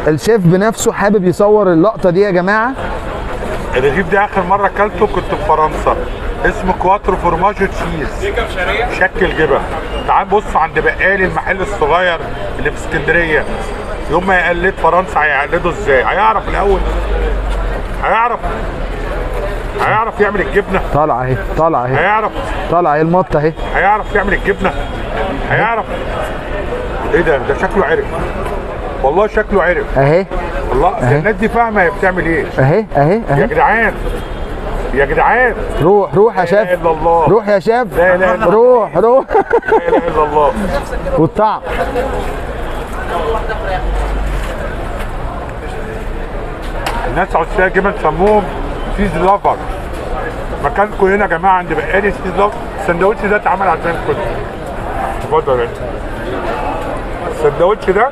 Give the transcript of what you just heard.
الشيف بنفسه حابب يصور اللقطة دي يا جماعة. الرغيف ده اخر مرة اكلته كنت في فرنسا، اسمه quattro formaggio cheese، شكل جبن. تعال بص عند بقالي المحل الصغير اللي في اسكندرية، يوم ما يقلد فرنسا هيقلده ازاي؟ هيعرف الاول، هيعرف يعمل الجبنة. طالعه اهي، طالعه اهي، هيعرف، طالعه اهي المطه اهي، هيعرف يعمل الجبنة، هيعرف. ايه ده؟ ده شكله عرف، والله شكله عرف اهي. والله الناس دي فاهمه هي بتعمل ايه. اهي اهي اهي يا جدعان، يا جدعان، روح روح يا شيف، لا اله الا الله، روح يا شيف، لا اله الا الله، روح روح، لا اله الا الله. والطعم الناس عشاق جبن سموهم cheese lover. مكانكم هنا يا جماعة عند بقالي cheese lover. السندوتش ده اتعمل عشان كده. اتفضل يا باشا. السندوتش ده